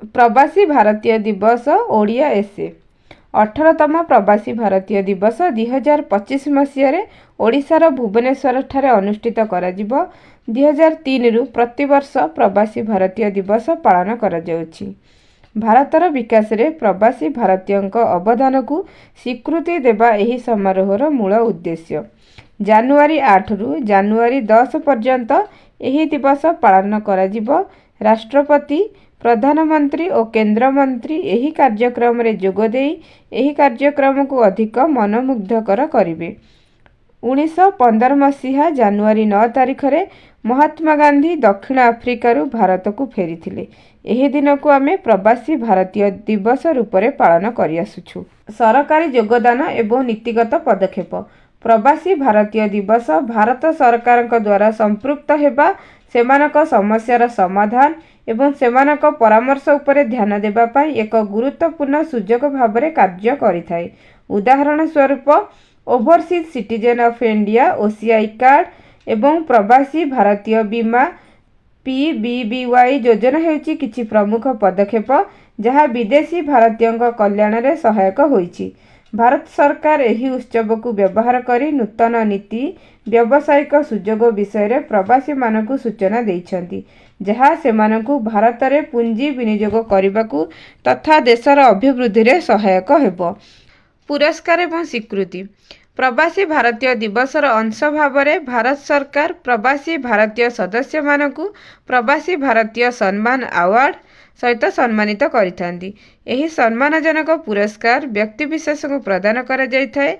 ପ୍ରବାସୀ ଭାରତୀୟ ଦିବସ ଓଡ଼ିଆ ଏସେ। 18ତମ ପ୍ରବାସୀ ଭାରତୀୟ ଦିବସ 2025 ମସିହାରେ ଓଡ଼ିଶାର ଭୁବନେଶ୍ୱରଠାରେ ଅନୁଷ୍ଠିତ କରାଯିବ। 2003ରୁ ପ୍ରତିବର୍ଷ ପ୍ରବାସୀ ଭାରତୀୟ ଦିବସ ପାଳନ କରାଯାଉଛି। ଭାରତର ବିକାଶରେ ପ୍ରବାସୀ ଭାରତୀୟଙ୍କ ଅବଦାନକୁ ସ୍ୱୀକୃତି ଦେବା ଏହି ସମାରୋହର ମୂଳ ଉଦ୍ଦେଶ୍ୟ। ଜାନୁଆରୀ 8ରୁ ଜାନୁଆରୀ 10 ପର୍ଯ୍ୟନ୍ତ ଏହି ଦିବସ ପାଳନ କରାଯିବ। ରାଷ୍ଟ୍ରପତି, ପ୍ରଧାନମନ୍ତ୍ରୀ ଓ କେନ୍ଦ୍ରମନ୍ତ୍ରୀ ଏହି କାର୍ଯ୍ୟକ୍ରମରେ ଯୋଗଦେଇ ଏହି କାର୍ଯ୍ୟକ୍ରମକୁ ଅଧିକ ମନୋମୁଗ୍ଧକର କରିବେ। 1915 ମସିହା ଜାନୁଆରୀ 9 ତାରିଖରେ ମହାତ୍ମା ଗାନ୍ଧୀ ଦକ୍ଷିଣ ଆଫ୍ରିକାରୁ ଭାରତକୁ ଫେରିଥିଲେ। ଏହି ଦିନକୁ ଆମେ ପ୍ରବାସୀ ଭାରତୀୟ ଦିବସ ରୂପରେ ପାଳନ କରିଆସୁଛୁ। ସରକାରୀ ଯୋଗଦାନ ଏବଂ ନୀତିଗତ ପଦକ୍ଷେପ। ପ୍ରବାସୀ ଭାରତୀୟ ଦିବସ ଭାରତ ସରକାରଙ୍କ ଦ୍ୱାରା ସମ୍ପୃକ୍ତ ହେବା, ସେମାନଙ୍କ ସମସ୍ୟାର ସମାଧାନ ଏବଂ ସେମାନଙ୍କ ପରାମର୍ଶ ଉପରେ ଧ୍ୟାନ ଦେବା ପାଇଁ ଏକ ଗୁରୁତ୍ୱପୂର୍ଣ୍ଣ ସୁଯୋଗ ଭାବରେ କାର୍ଯ୍ୟ କରିଥାଏ। ଉଦାହରଣ ସ୍ୱରୂପ, Overseas Citizen of India, OCI card ଏବଂ ପ୍ରବାସୀ ଭାରତୀୟ ବୀମା, ପିବିବିୱାଇ ଯୋଜନା ହେଉଛି କିଛି ପ୍ରମୁଖ ପଦକ୍ଷେପ ଯାହା ବିଦେଶୀ ଭାରତୀୟଙ୍କ କଲ୍ୟାଣରେ ସହାୟକ ହୋଇଛି। ଭାରତ ସରକାର ଏହି ଉତ୍ସବକୁ ବ୍ୟବହାର କରି ନୂତନ ନୀତି, ବ୍ୟବସାୟିକ ସୁଯୋଗ ବିଷୟରେ ପ୍ରବାସୀମାନଙ୍କୁ ସୂଚନା ଦେଇଛନ୍ତି, ଯାହା ସେମାନଙ୍କୁ ଭାରତରେ ପୁଞ୍ଜି ବିନିଯୋଗ କରିବାକୁ ତଥା ଦେଶର ଅଭିବୃଦ୍ଧିରେ ସହାୟକ ହେବ। ପୁରସ୍କାର ଏବଂ ସ୍ୱୀକୃତି। ପ୍ରବାସୀ ଭାରତୀୟ ଦିବସର ଅଂଶ ଭାବରେ ଭାରତ ସରକାର ପ୍ରବାସୀ ଭାରତୀୟ ସଦସ୍ୟମାନଙ୍କୁ ପ୍ରବାସୀ ଭାରତୀୟ ସମ୍ମାନ ଆୱାର୍ଡ ସହିତ ସମ୍ମାନିତ କରିଥାନ୍ତି। ଏହି ସମ୍ମାନଜନକ ପୁରସ୍କାର ବ୍ୟକ୍ତିବିଶେଷଙ୍କୁ ପ୍ରଦାନ କରାଯାଇଥାଏ,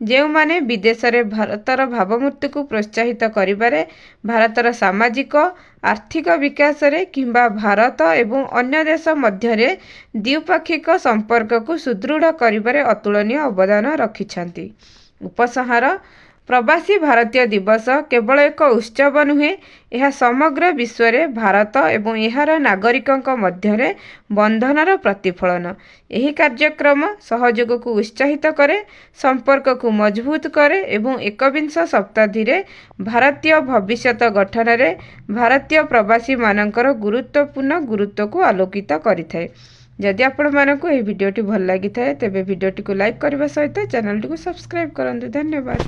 ଯେଉଁମାନେ ବିଦେଶରେ ଭାରତର ଭାବମୂର୍ତ୍ତିକୁ ପ୍ରୋତ୍ସାହିତ କରିବାରେ, ଭାରତର ସାମାଜିକ ଆର୍ଥିକ ବିକାଶରେ କିମ୍ବା ଭାରତ ଏବଂ ଅନ୍ୟ ଦେଶ ମଧ୍ୟରେ ଦ୍ୱିପାକ୍ଷିକ ସମ୍ପର୍କକୁ ସୁଦୃଢ଼ କରିବାରେ ଅତୁଳନୀୟ ଅବଦାନ ରଖିଛନ୍ତି। ଉପସଂହାର। ପ୍ରବାସୀ ଭାରତୀୟ ଦିବସ କେବଳ ଏକ ଉତ୍ସବ ନୁହେଁ, ଏହା ସମଗ୍ର ବିଶ୍ୱରେ ଭାରତ ଏବଂ ଏହାର ନାଗରିକଙ୍କ ମଧ୍ୟରେ ବନ୍ଧନର ପ୍ରତିଫଳନ। ଏହି କାର୍ଯ୍ୟକ୍ରମ ସହଯୋଗକୁ ଉତ୍ସାହିତ କରେ, ସମ୍ପର୍କକୁ ମଜବୁତ କରେ ଏବଂ ଏକବିଂଶ ଶତାବ୍ଦୀରେ ଭାରତୀୟ ଭବିଷ୍ୟତ ଗଠନରେ ଭାରତୀୟ ପ୍ରବାସୀମାନଙ୍କର ଗୁରୁତ୍ୱପୂର୍ଣ୍ଣ ଗୁରୁତ୍ୱକୁ ଆଲୋକିତ କରିଥାଏ। ଯଦି ଆପଣମାନଙ୍କୁ ଏହି ଭିଡ଼ିଓଟି ଭଲ ଲାଗିଥାଏ, ତେବେ ଭିଡ଼ିଓଟିକୁ ଲାଇକ୍ କରିବା ସହିତ ଚ୍ୟାନେଲଟିକୁ ସବସ୍କ୍ରାଇବ୍ କରନ୍ତୁ। ଧନ୍ୟବାଦ।